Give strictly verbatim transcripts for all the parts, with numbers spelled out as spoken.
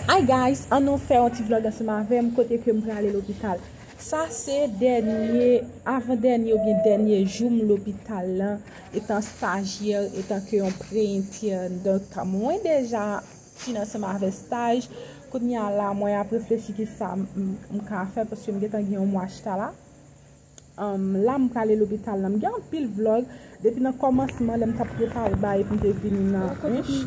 Hi guys, ann nou fè yon ti vlog ansanm avè m kote ke m prale lopital. Sa se dènye, avan dènye oubyen dènye jou m lopital lan, etan stajyè, etan ke yon pre-intern. Donk, mwen deja fin ansanm avè staj. Kounye a la, mwen ap reflechi ki sa m, m, m ka fè, paske m gentan gen yon mwa chita la. Um, la, m prale lopital la. M gen anpil vlog. Depi nan kòmansman, lè m t ap prepare bagay pou m te vini nan Hinche,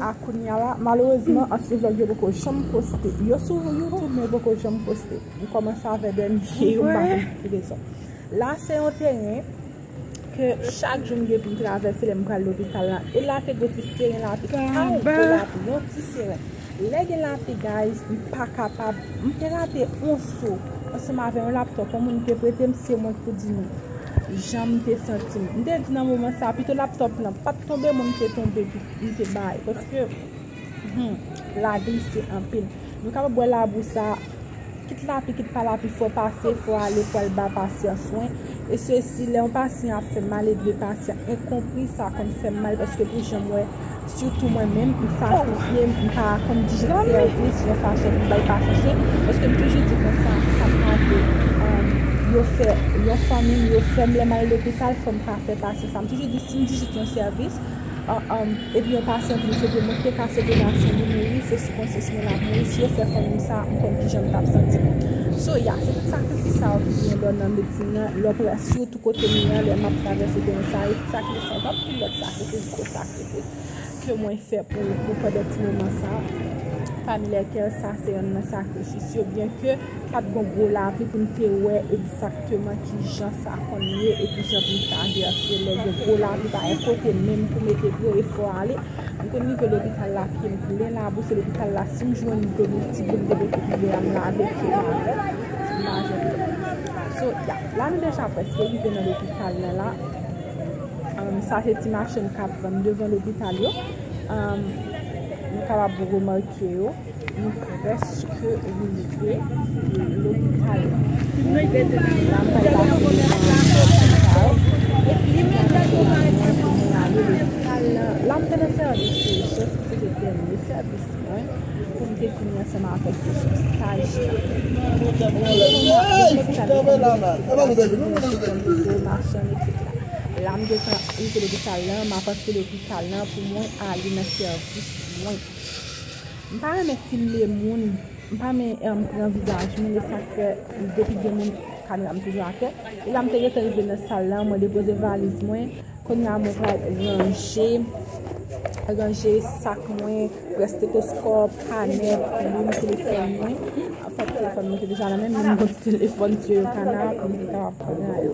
a kounye a la, malerezman, ansyen vlog yo poko janm poste. Yo sou YouTube, men yo poko janm poste. M kòmanse avè dènye yo, m pa konn pou ki rezon. La, se yon teren ke chak jou m gen pou m travèse lè m pral lopital la. E la te gwo ti seren lapli. Ay, gwo lapli, yon ti seren. Lè gen lapli, guys, m pa kapab. M te rate yon so ansanm avè yon laptòp yon moun te prete m, se mwen k pou di nou jan m te santi m. M te di nan moman sa, pito laptòp lan pa t tonbe, mwen m te tonbe, m te bay. Paske, hmm, la glise anpil. Nou kapab wè labou sa, kit lapli, kit pa lapli, fò pase, fò ale, fò al ba pasyan swen. E sesi, lè yon pasyan ap fè mal, e de pasyan enkonpri, sa konn fè m mal, paske pou jan m wè, sitou mwen menm, m sakrifye, m pa konn di jan sèvis yon fason pou m bay pasyan swen, paske m toujou di konsa, sa m pa vle, um, yo fè yon fanmi m, yo fè m lè m al lopital, fò m pa fè pasyan sa. M toujou di, si m di jan yon sèvis, an, an, epi yon pasyan vin sete mwen ki te ka sete pasyan li mouri, se sou konsyans mwen l ap mouri. Si yo fè fanmi m sa, m konn kijan m t ap santi m. So, yeah, se tout sakrifis sa yo ki gen lè w nan medsin nan, lè w pral, sitou kote m ye a, lè m ap travèse teren sa, e tout sakrifis sa yo, anpil lòt sakrifis, gwo sakrifis ke mwen fè pou, pou pandan ti moman sa, pami lèkèl sa se yonn nan sakrifis yo, byen ke pa t gon gwo lapli pou m te wè egzakteman ki jan sa konn ye e ki jan pou m travèse lè gen gwo lapli pa yon kote menm pou mete pye e fò ale. M konn rive lopital la, pye m plen labou, se lopital la, si m jwenn dlo, ti dlo m te pote pou bwè a, m lave pye m avè l. Imajine. So, yeah, la nou deja prèske rive nan lopital nan la. Um, sa se ti machann k ap vann devan lopital yo. Um, nou kapab remake yo. Nou prèske rive lopital. La, m pral pase devan sa yo. Epi, la, m te nan sèvis ijans, se te dènye sèvis mwen, pou m te fini ansanm avèk kesyon staj la. Pou moman, lopital yo konn machann, etsetera. La, m gentan rive lopital la, m ap antre lopital la pou mwen ale nan sèvis mwen. M pa renmen filme moun, m pa renmen, em, pran vizaj moun, e sa k fè depi gen moun, kamera m toujou atè. E la m te gentan rive nan sal la, mwen depoze valiz mwen. Kounye a mwen pral ranje, ranje sak mwen, prèt, stetoskòp, kanèt, plim, telefòn mwen. Anfèt, telefòn mwen te deja nan men m, men m gen ti telefòn, ti yoyo kana, pou m te kapab pran yo.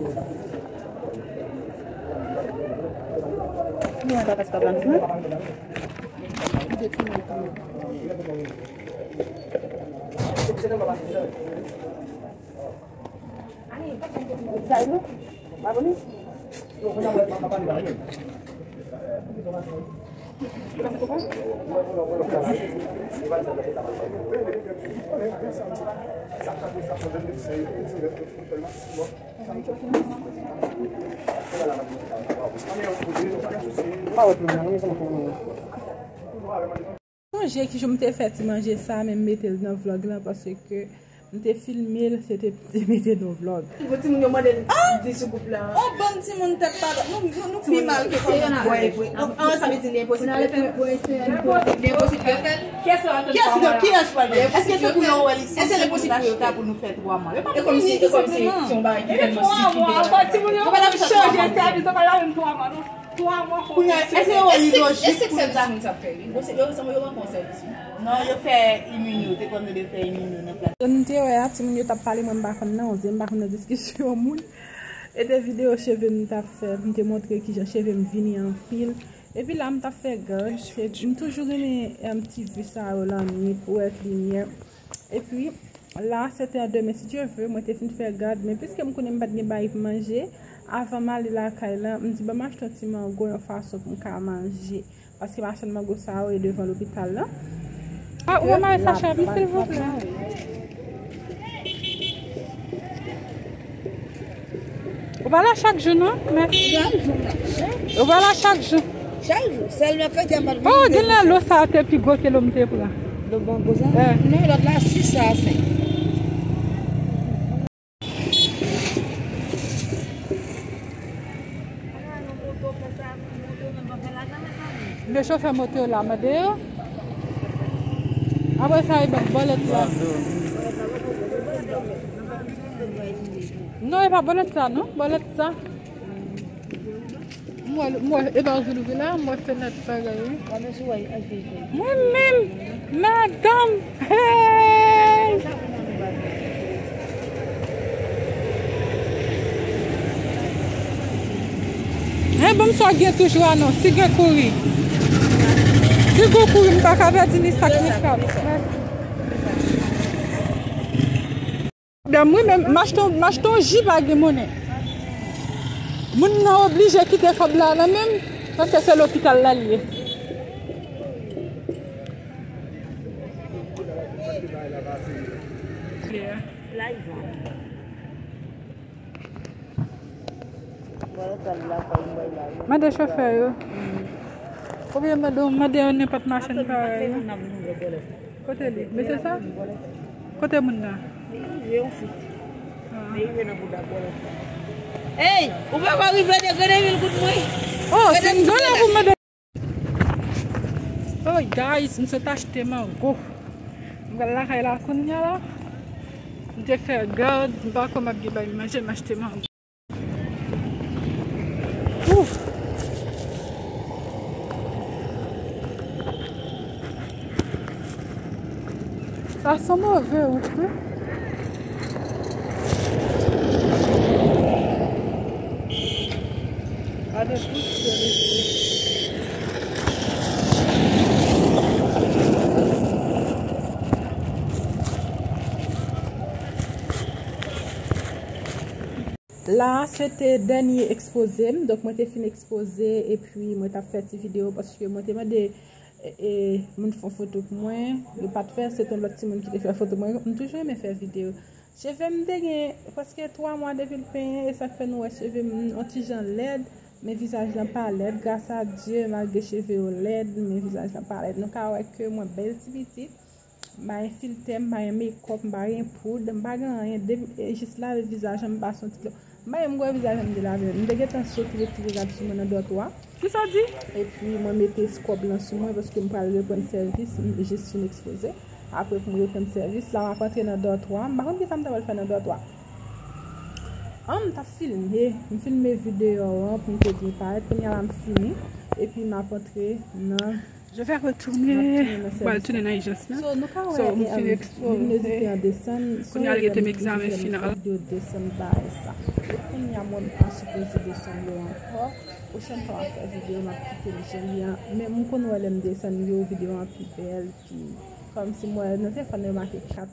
Nou an ta pas pa valiz mwen. Sonje ki jan m te fè ti manje sa, men m mete l nan vlog lan, paske m te filme l, se te, te mete nan vlog. Bon, timoun yo mande n di sou gwoup la. On bann timoun tèt pa dwat. Nou, nou, nou pi mal ke kòman bwè vre. An, an, sa vle di li enposib pou yo fè. Li enposib pou yo fè. Kiyès ki, kiyès pral fè? Èske se pou yo wè li? Èske li posib pou yo fè pou nou fè twa mwa? Yo pa fini, tou senpleman. Se yon bagay ki tèlman stipid. Timoun yo pa chanje sèvis, yo pa la menm twa mwa, non. Twa mwa. Kounye a, èske yo wè li lojik pou yo ta... Yo, yo rann konsèy isi. Non, yo fè imin yo, te kwè m te fè imin yo nan plas. Jan nou te wè a, timoun yo t ap pale, mwen m pa konn nan, m pa konn nan diskisyon moun. E te videyo cheve m t ap fè, m te montre kijan cheve m vini anpil. Epi la, m t ap fè gad, se, m toujou renmen, em, ti vi sa yo lannwit, pou wè limyè. Epi, la, se te demen, si Dye vle, mwen te fin fè gad, men piske m konnen m pa t gen bagay pou manje, avan m ale lakay la, m di, "Ban m achte yon ti mango, yon fason pou m ka manje." Paske machann mango sa yo e devan lopital la. Ah, ou pa mare sa chapi, silvouplè? Ou pa la chak jou, non? Mèsi. Ou pa la chak jou. Chak jou, sèl mèkredi a m pa t vin. Oh, gen lè lo sa a te pi gwo ke lo m te pran. Lo bon gwo sa? Eh. Non, lòt la sis sa a senk. Men chofè moto yo la, mande yo. Apre sa, e ban bòlèt la. Non, e pa bòlèt sa, non. Bòlèt sa. M wè, m wè, e pa ouvri la, m wè fenèt bagay, wi. Mwen menm, madanm, hey! Hey, bon, m swa gen toujou a non, si gen kouri. Si gen kouri, m pa ka pèdi ni sak ni kòb. Mèsi. Dam, wi, men m achte, m achte yon ji pa gen monnen. Moun nan oblije kite kòb la nan men m, paske se lopital la l ye. Mande chofè yo. Oubyen mande, mande yon nenpòt machann parèy yo. Kote li? Mesye sa? Kote moun nan? Li rive yon fi. Ah. Li rive nan bouda bòlèt la. Hey, ou pa ka rive de Grenevil kout mwen. Oh, se yon dola pou mande. Oh, guys, m sot achte mango. M pral lakay la kounye a la. M te fè gad, m pa kwè m ap gen bay manje, m achte mango. Ouf! Sa se move wout, wi. Gade tout se rete. La a, se te dènye ekspoze m. Donk, mwen te fin ekspoze, epi mwen t ap fè ti videyo, paske mwen te mande, e, e, moun fè yon foto pou mwen. Yo pa t fè, se te yon lòt timoun ki te fè foto mwen. M toujou renmen fè videyo. Cheve m te gen prèske twa mwa depi l penyen, e sa k fè nou wè cheve m yon ti jan lèd, men vizaj lan pa lèd. Gras a Dye, malgre cheve yo lèd, men vizaj lan pa lèd. Nou ka wè ke mwen bèl ti pitit. M pa gen filtè, m pa gen mekòp, m pa gen poud, m pa gen anyen. Depi, e, jis lave vizaj lan, m pase yon ti dlo. M pa gen, m kwè vizaj lan m te lave menm. M te gentan sot retire rad sou mwen nan dòtwa. Kisa w di? Epi mwen mete kòb lan sou mwen paske m pral reprann sèvis, m jis fin ekspoze. Apre pou m reprann sèvis, la m ap antre nan dòtwa. M pa konn kisa m ta pral fè nan dòtwa. An, m t ap filme, m filme vi deyò an pou m te byen parèt. Kounye a la m fini, epi m ap antre nan Je vais retourner. Mwen al tounen nan ijans lan. So, nou ka wè, so, m fin ekspoze. Kounye a l rete m egzamen final. Videyo desann bagay sa. E kounye a mwen pa sipoze desann yo ankò. Pwochèn fwa m ap fè videyo, m ap kite l jan li an. Men m konn wè lè m desann yo, videyo an pi bèl, pi kòmsi m wè nan telefòn yo make kat.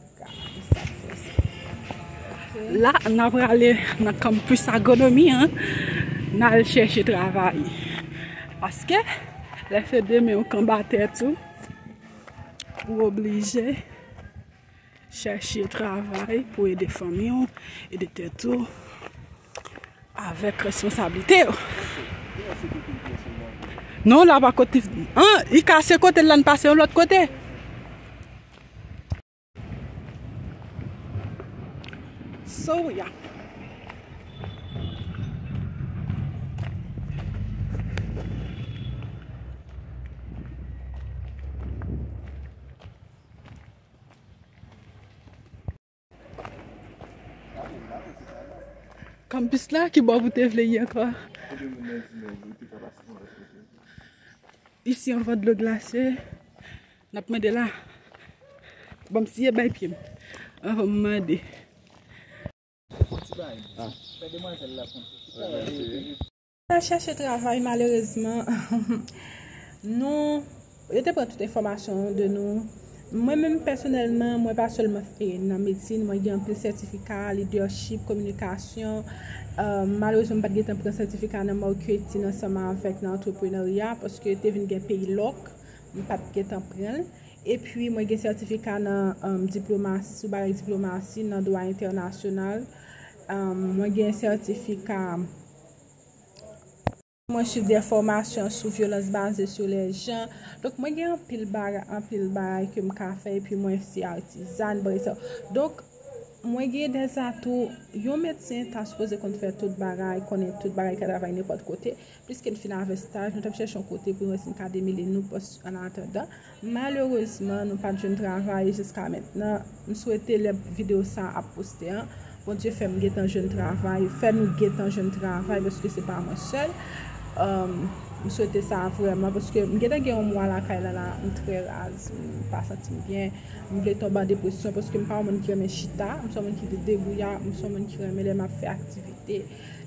La, n a prale nan kanpis agwonomi an, n al chèche travay. Paske, lè se demen ou kanba tèt ou, ou oblije chèche travay pou ede fanmi w, ede tèt ou, avèk responsablite w. Non, la pa kote, an, li kase kote l la, n pase yon lòt kote. So, yeah. Kanpis la, ki bò pou te vle ye ankò? Isi, anvan dlo glase. N ap mande la. Ban m siye bay pye m. Anvan m mande. Fè demwazèl la konn. Al chèche travay, malerezman. Nou, yo te pran tout enfòmasyon de nou. Mwen menm, pèsonèlman, mwen pa sèlman, e, nan medsin, mwen gen anpil sètifika, lidèchip, kominikasyon. E, malerezman, m pa t gentan pran sètifika nan marketing ansanm avèk nan antreprenarya, paske te vin gen peyi lòk. M pa t gentan pran l. Epi, mwen gen sètifika nan, um, diplomasi, sou bagay diplomasi, nan dwa entènasyonal. Um, mwen gen sètifika Mwen swiv de fòmasyon sou vyolans baze sou lè jan. Donk, mwen gen anpil bagay, anpil bagay ke m ka fè, epi mwen se artizan, bagay sa. Donk, mwen gen de zatou. Yon medsen ta sipoze konn fè tout bagay, konnen tout bagay, ka travay nenpòt kote. Piske n fin avè staj, nou t ap chèche yon kote pou n wè si n ka demele nou, pòs, an atandan. Malerezman, nou pa t jwenn travay jiska mentnan. M swete lè videyo sa ap poste an, Bondye fè m gentan jwenn travay, fè nou gentan jwenn travay, paske se pa mwen sèl. Um, m swete sa vrèman, paske m gentan gen yon mwa lakay la, la, m trè raz, m pa santi m byen, m vle tonbe an depresyon, paske m pa yon moun ki renmen chita, m se yon moun ki debouya, m se yon moun ki renmen lè m ap fè aktivite,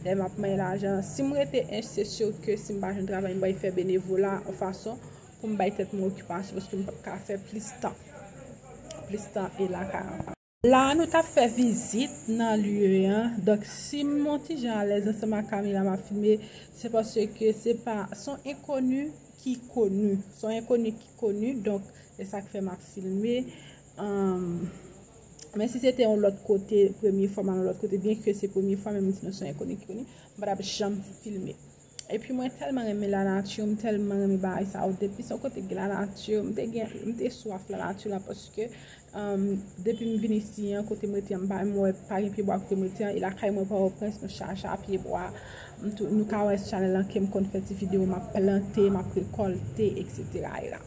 lè m ap manyen lajan. Si m rete ench, se si ke si m pa jwenn travay, m bay fè benevola, yon fason pou m bay tèt mwen okipasyon, paske m p ap ka fè plis tan, plis tan e lakay ankò. La, nou t ap fè vizit nan lye an. Donk, si m yon ti jan alèz ansanm ak kamera m ap filme, se paske se pa, se yon enkoni ki koni. Se yon enkoni ki koni, donk, se sa k fè m ap filme. Ahn, men si se te yon lòt kote, premye fwa m al yon lòt kote, byenke se premye fwa, men m di nou se yon enkoni ki koni, m pa t ap janm filme. Epi mwen tèlman renmen lanati, m tèlman renmen bagay sa yo. Depi se yon kote ki gen lanati, m te gen, m te swaf lanati la paske, um, depi m vin isi an, kote m rete an, m pa, m wè pa gen pyebwa kote m rete an, e lakay mwen Pòtoprens, nou chaje a pyebwa. M tou, nou ka wè sou chanèl lan ke m konn fè ti videyo, m ap plante, m ap rekòlte, et cetera.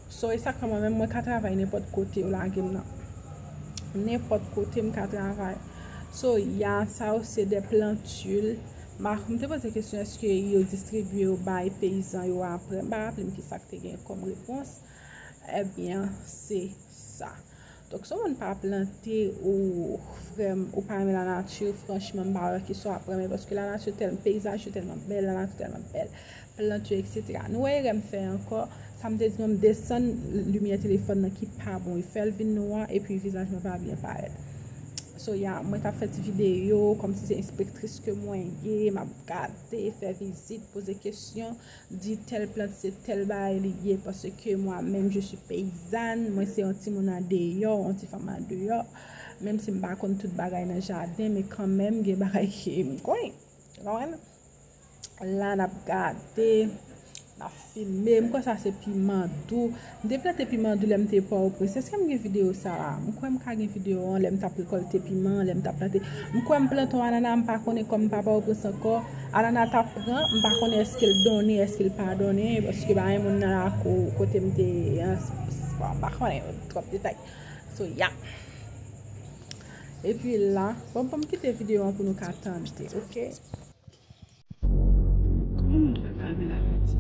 So, e sa k fè mwen menm, mwen ka travay nenpòt kote yo lage m nan. Nenpòt kote m ka travay. So, ya, sa yo se de plantil. M a, m te poze kesyon, èske yo distribye yo bay peyizan yo apre? M pa raple m ki sa k te gen kòm repons. Ebyen, se sa. Donk, si yon moun pa plante, ou, frè m, ou pa renmen lanati, franchman, m pa wè ki sa w ap renmen, paske lanati tèl-, peyizaj yo tèlman bèl, lanati tèlman bèl, plant yo, et cetera. Nou wè erè m fè ankò, sa m te di nou, m desann limyè telefòn nan ki pa bon, e fè l vin nwa, epi vizaj mwen pa byen parèt. So, ya, mwen t ap fè ti videyo, kòmsi se enspektris ke mwen ye, m ap gade, fè vizit, poze kesyon, di tèl plant se tèl bagay li ye, paske mwen menm, je suis paysanne, mwen se yon timoun andeyò, yon ti fanm andeyò, menm si m pa konn tout bagay nan jaden, men kanmenm, gen bagay ke m konn, ou konprann? La, n ap gade, n ap filme. M kwè sa se piman dou. M te plante piman dou lè m te Pòtoprens. Èske m gen videyo sa la? M kwè m ka gen videyo an lè m t ap rekòlte piman, lè m t ap plante. M kwè m plante yon anana, m pa konnen kòm m pa Pòtoprens ankò. Anana t ap pran, m pa konnen èske l donnen, èske l pa donnen, paske pa gen moun nan lakou kote m te, an, s-, s-, bon, m pa konnen twòp detay. So, ya. Epi la, bon, bon, m kite videyo an pou nou ka tande, oke? Kòman moun ka kalme lapeti?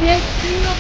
Mesye,